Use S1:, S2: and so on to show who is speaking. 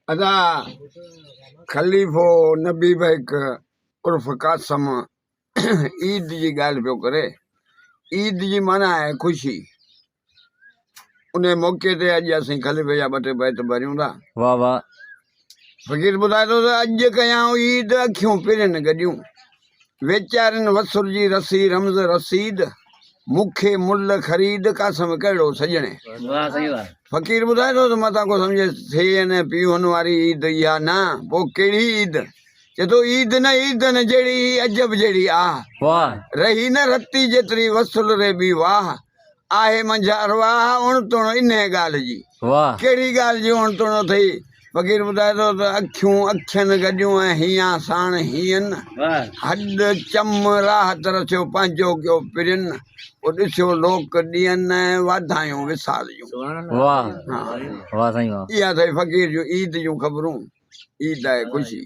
S1: ادا خليفو نبي بيگ عرف قاسم عيد جي ڳالهه پيو ڪري. عيد جي معنيٰ آهي خوشي. ان موقعي تي اڄ اسين خليفي جا ٻه ٽي بيت ڀريون ٿا.
S2: واه واه.
S1: فقير ٻڌائي ٿو ته اڄ ڪيائون عيد اکيون پرين گڏيون. ويچارين وصل جي رسي رمز رسيد، مون کي ملهه خريد قاسم ڪهڙو سڄڻي. فقير ٻڌائي ٿو ته متان ڪو سمجهي سيئن ۽ پيهن واري عيد اها نه، پوء ڪهڙي عيد؟ چئي ٿو عيد نه عيد نه جهڙي هي عجب جهڙي آهه. رهي نه رتي جيتري وصل ري ٻي واهه. آهي منجهه ارواح اڻ تڻ انهيء ڳالهه جي. ڪهڙي ڳالهه جي اڻ تڻ اٿئي؟ فقير ٻڌائي ٿو ته اکيون اکين گڏيون ۽ هيان ساڻ هيئن، هڏ چم راحت رسيو پنهنجو ڪيو پرين، پوء ڏسيو لوڪ ڏين ۽ واڌايون وصال جون. اها اٿئي فقير جون عيد جون خبرون، عيد آهي خوشي.